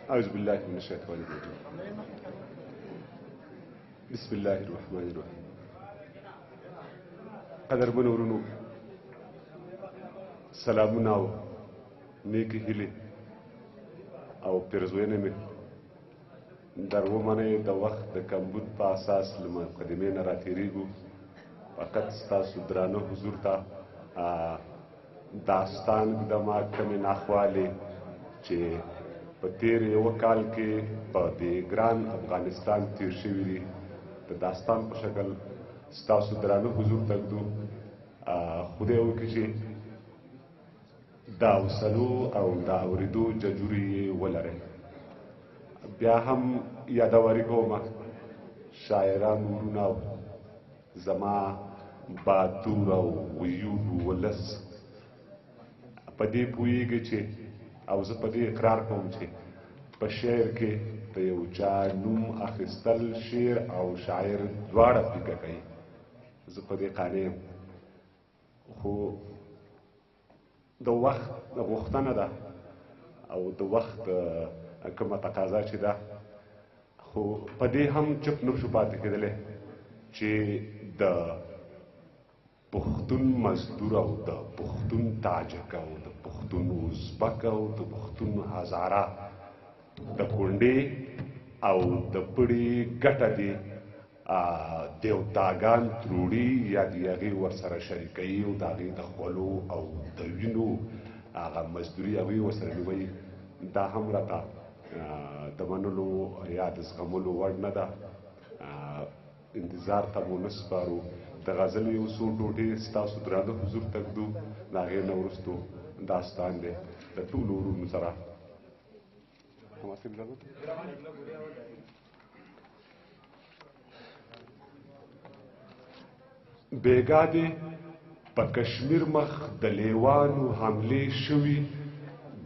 اعوذ بالله من الشیطان الرجیم. بسم الله الرحمن الرحیم. قدرمنو ورونو، سلامونه او نیکې هیلې او پیرزوینې مې در ومنئ. د وخت د کمبود په اساس له مقدمې نه راتېرېږو، فقط ستاسو درانه حضور ته داستان ږدمه کومې ناخوالې چې په تېر یوه کال کې په دې ګران افغانستان تېر شوي دي، د داستان په شکل ستاسو درانه حضور ته ږدو. خدای وکړي چې د حوصلو او د اورېدو ججوري یې ولرئ. بیا هم یادوري کوم، شاعران ورونه زما باتور او غیور ولس په دې پوهېږي چې، او زه په دې اقرار کوم چې په شعر کې د یو چا نوم اخیستل شعر او شاعر دواړه پیکه کوي. زه په دې قانع یم، خو د وخت غوښتنه ده او د وخت کومه تقاضا چې ده، خو په دې هم چپ نه شو پاتې کېدلی چې د پښتون مزدور او د پښتون تاجک او د پښتون ازبک او د پښتون هزاره د کونډې او د پړي ګټه دې دیوتاګان تروړي یا د هغې ورسره شریکوي او د هغې د خولو او د وینو هغه مزدوري هغوی ورسره نیموي، دا هم راته د منلو یا د زغملو وړ نه ده. انتظار ته مو نه سپارو. د غزل یو څو ټوټې ستاسو درانه حضور ته ږدو، د هغې نه وروستو داستان دی د ټولو ورونو سره. بېګا دې په کشمیر مخ د لیوانو حملې شوي،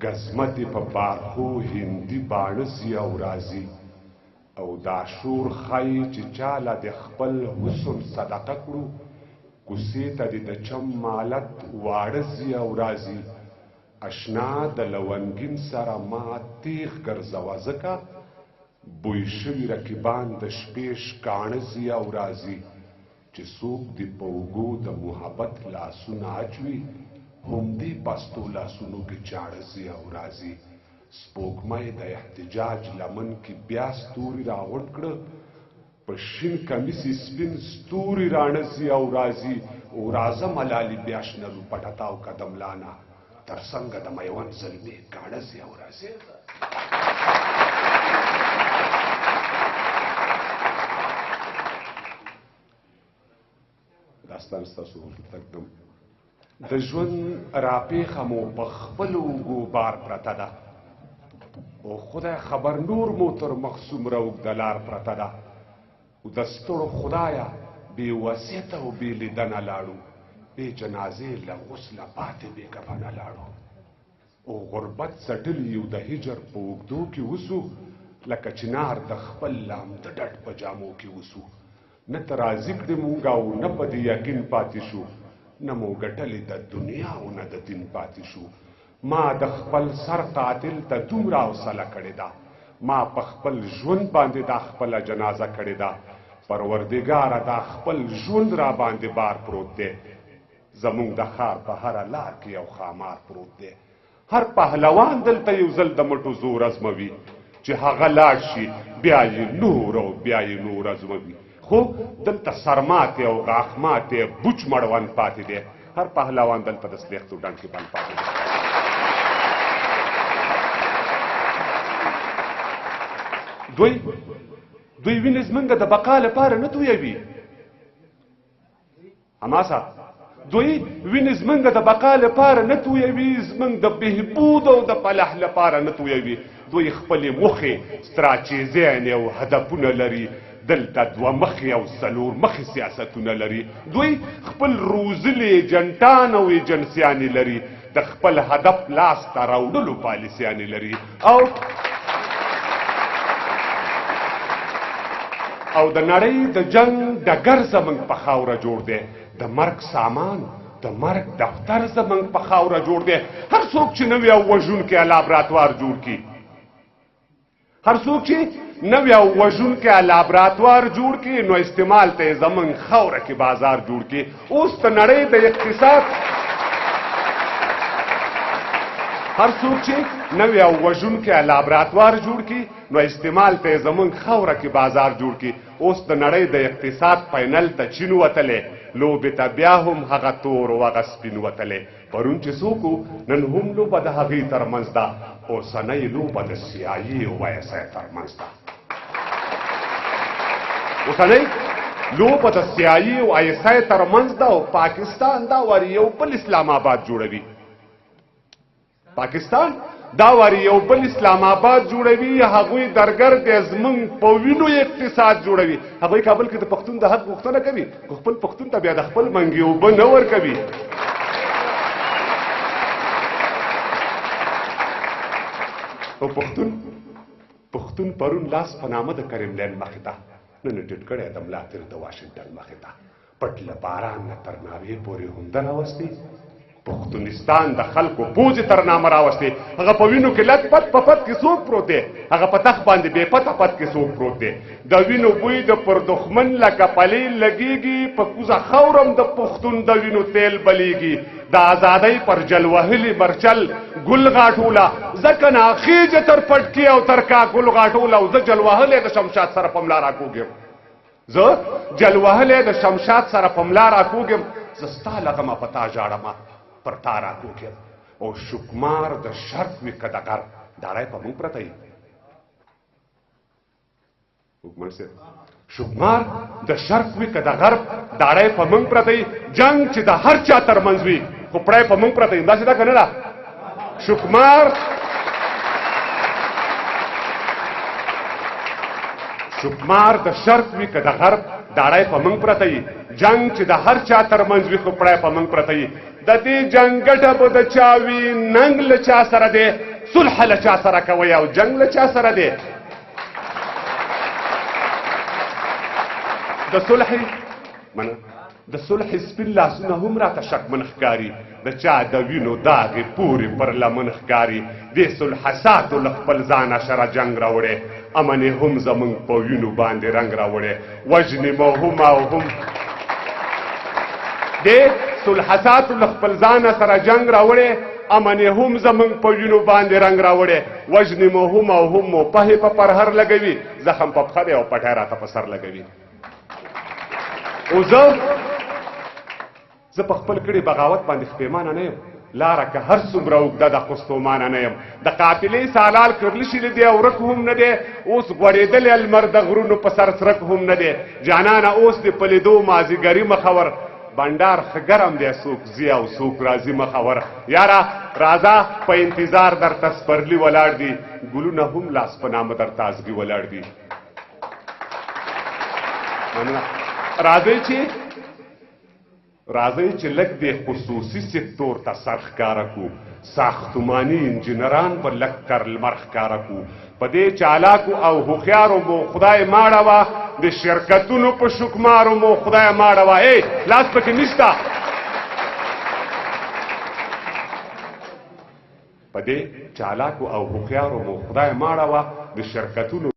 ګزمه دې په بارخو هندي باڼه ځي او راځي، او دا شور ښایي چې چاله د خپل حسن صدقه کړو، کوڅې ته دې د چم مالت واړه ځي او راځي. اشنا د لونګین سره ما تیغ ګرځوه، ځکه بوی شوي رقیبان د شپې شکاڼه ځي او راځي. چې څوک دې په اوږو د محبت لاسونه اچوي، همدې پستو لاسونو کې چاړه ځي او راځي. سپوږمۍ د احتجاج لمن کې بیا ستوري راغونډ کړه، په شین کمیس یې سپین ستوري راڼه ځي او راځي. او راځه ملالي بیا شنه لوپټه تاو که د ملا نه، تر څنګه د میوند زلمي کاڼه ځي او راځي. داستان ستاسو حضور ته ږدم. د ژوند راپېښه مو په خپلو اوږو بار پرته ده، او خدای خبر نور مو تر مخ څومره اوږده لار پرته ده. او د ستړو خدایه بې وصیته او بې لیدنه لاړو، بې جنازې له غسله پاتې بې کفنه لاړو. او غربت څټلي یو د هجر په اوږدو کې وسو، لکه چنار د خپل لامده ډډ په جامو کې وسو. نه ته راضي کړې مونږ او نه په دې یقین پاتې شو، نه مو ګټلې د دنیا او نه د دین پاتې شو. ما د خپل سر قاتل ته دومره حوصله کړې ده، ما په خپل ژوند باندې دا خپله جنازه کړې ده. پروردګاره دا خپل ژوند را باندې بار پروت دی، زمونږ د ښار په هره لار کې یو ښامار پروت دی. هر پهلوان دلته یو ځل د مټو زور ازموي، چې هغه لاړ شي بیا یې نور او بیا یې نور ازموي. خو دلته سرماتې او غاښماتې بوچ مړوند پاتې دی، هر پهلوان دلته د سلېښتو ډنډ کې بند پاتې دی. دوی وینې زمونږ د بقا لپاره نه تویوي. هماسه دوی وینې زمونږ د بقا لپاره نه تویوي، زمونږ د بهبود او د فلاح لپاره نه تویوي. دوی خپلې موخې، ستراتیژیانې او هدفونه لري، دلته دوه مخې او څلور مخې سیاستونه لري. دوی خپل روزلي ایجنټان او ایجنسیانې لري، د خپل هدف لاس ته راوړلو پالیسیانې لري. او د نړۍ د جنګ ډګر زمونږ په خاوره جوړ دی، د مرګ سامان د مرګ دفتر زمونږ په خاوره جوړ دی. هر څوک چې نوی او وژونکی لابراتوار جوړ کړي، هر څوک چې نوی او وژونکی لابراتوار جوړ کړي، نو استعمال ته یې زموږ خاوره کې بازار جوړ کړي. اوس د نړۍ د اقتصاد هر څوک چې نوی او وژونکی لابراتوار جوړ کړي، نو استعمال ته یې زموږ خاوره کې بازار جوړ کړي. اوس د نړۍ د اقتصاد پینل ته چین وتلی، لوبې ته بیا هم هغه تور او هغه سپین وتلی. پرون چې څوک و، نن هم لوبه د هغې ترمنځ ده. اوسنۍ لوبه د سي آی او آی اس آی ترمنځ ده. اوسنۍ لوبه د سي آی او آی اس آی ترمنځ ده، او پاکستان دا واري یو بل اسلام آباد جوړوي. پاکستان دا واري یو بل اسلام آباد جوړوي. هغوی درګر دی زمونږ په وینو اقتصاد جوړوي. هغوی کابل کې د پښتون د حق غوښتنه کوي، خو خپل پښتون ته بیا د خپل منګي اوبه نه ورکوي. او پښتون پرون لاس په نامه د کریم لین مخې ته، نن یې ټیټ کړی د ملا تیر د واشنګټن مخې ته. پټ له باران نه تر ناوې پورې همده راوستي، پښتونستان د خلکو پوزې تر نامه راوستي. هغه په وینو کې لت پت په پت کې څوک پروت دی، هغه په تخت باندې بې پته پت کې څوک پروت دی. د وینو بوی د پر دښمن لکه پلې لګېږي، په کوزه خاورم د پښتون د وینو تیل بلېږي. د ازادۍ پر جل وهلي مرچل ګل غاټوله، ځکه ناخیجه تر پټکي او تر کاکل غاټوله. او زه جل وهلی د شمشاد سره په ملا راکوږم، زه جل وهلی د شمشاد سره په ملا راکوږم. زه ستا له غمه په تا ژاړمه، پر تا راکوږم. او شکمار د شرق وي که د غرب، داړی په موږ پرته وي. حکمن صاحب، شکمار د شرق وي که د غرب، داړی په موږ پرته وي. جنګ چې د هر چا ترمنځ وي، خو پړی په موږ پرته وي. داسې ده که نه ده؟ شکمار د شرق وي که د غرب، داړی په موږ پرته وي. جنګ چې د هر چا ترمنځ وي، خو پړی په موږ پرته وي. د دې جنګ ګټه به د چا وي، ننګ له چا سره دی، صلح له چا سره کوي او جنګ له چا سره دی. د صلح منه د صلح سپین لاسونه هم راته شکمن ښکاري، د چا د وینو داغې پورې پر لمن ښکاري. دې صلح ساتو له خپل ځانه سره جنګ راوړی، امن یې هم زموږ په وینو باندې رنګ راوړی. وژنې مو هم او هم دې صلح ساتو له خپل ځانه سره جنګ راوړی، امن یې هم زموږ په وینو باندې رنګ راوړی. وژنې مو هم او هم مو پهې په پرهر لګوي، زخم په پښه دی او پټی راته په سر لګوي. او زه په خپل کړي بغاوت باندې خپېمانه نه یم، لاره که هر څومره اوږده ده خو ستومانه نه یم. د قافلې سالار کرلشي نه دی او ورک هم نه دی، اوس غوړېدلی لمر د غرونو په سر څرک هم نه دی. جانانه اوس دې په لیدو مازیګري مخور، بنډار ښه ګرم دی، څوک ځي او څوک راځي مخور. یاره راځه په انتظار درته سپرلي ولاړ دي، ګلونه هم لاس په نامه درته ازغي ولاړ دي. مننه. راځئ چې لږ دې خصوصي سکتور ته سر ښکاره کړو، ساختماني انجینران به لږ تر لمر ښکاره کړو. په دې چالاکو او هوښیارو مو خدای ماړوه، د شرکتونو په شکمارو مو خدای ماړوه. ای لاس پکې نشته. په دې چالاکو او هوښیارو مو خدای ماړوه، د شرکتونو